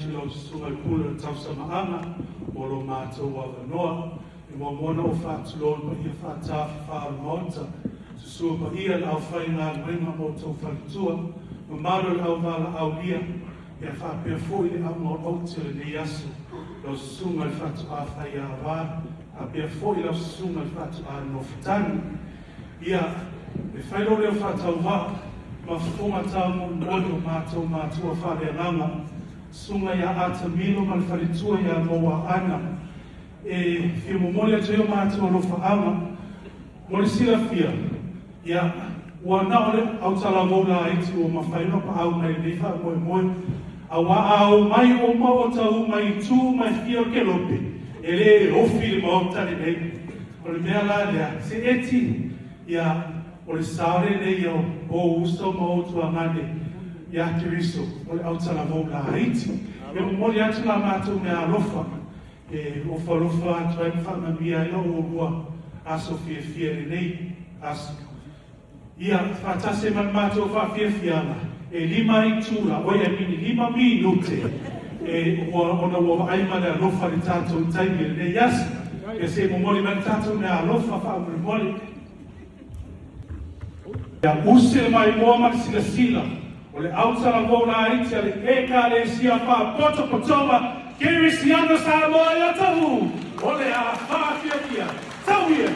atu i lau Susuga i le Pule o le Tausamaaga mo lo matou avanoa. E muamua ona ou faatulou i le paia faatafafa o le Maota, susu paia o le aufaigaluega ma outou faletua, mamalu o le auvalaaulia, ia faapea foi le auga o aute o lenei aso, lau Susuga i le Faatoa Faiava, faapea foi lau Susuga i le Faatoa Nofotagi. Ia, e fai lou leo faatauvaa ma fofoga taumolimoli o matou matua faaleagaga, Susuga ia Atamilo ma le faletua ia Mauaana, e fia momoli atu ai o matou alofaaga. Mo le silafia, ia, ua na o le autalavou laiti ua mafai ona paau mai i lenei faamoemoe, aua a omai uma ota uma i itu ma e fia o le kelope, e le ofi le Maota lenei. O le mea la lea, seeti, ia, o le sao lenei o ou uso ma ou tuagane ia Keriso, o le autalavou laiti. E momoli atu la matou meaalofa e ofo alofa atu ai ma faamanuia ai la oulua aso fiafia i lenei aso. Ia, faatasi ai ma le matou faafiafiaga, e 5 itula, oi, I mean, 5 minute, e, ua, ona ua vaai ma le alofa i le tatou taimi i lenei aso. Ia se i momoli mai le tatou meaalofa faamolemole. Ia use le maimoa ma le silasila o le autalavou laiti a le Ekalesia Faapotopotoga Kerisiano Samoa i Otahuhu o le a faafiafia. Tau ia!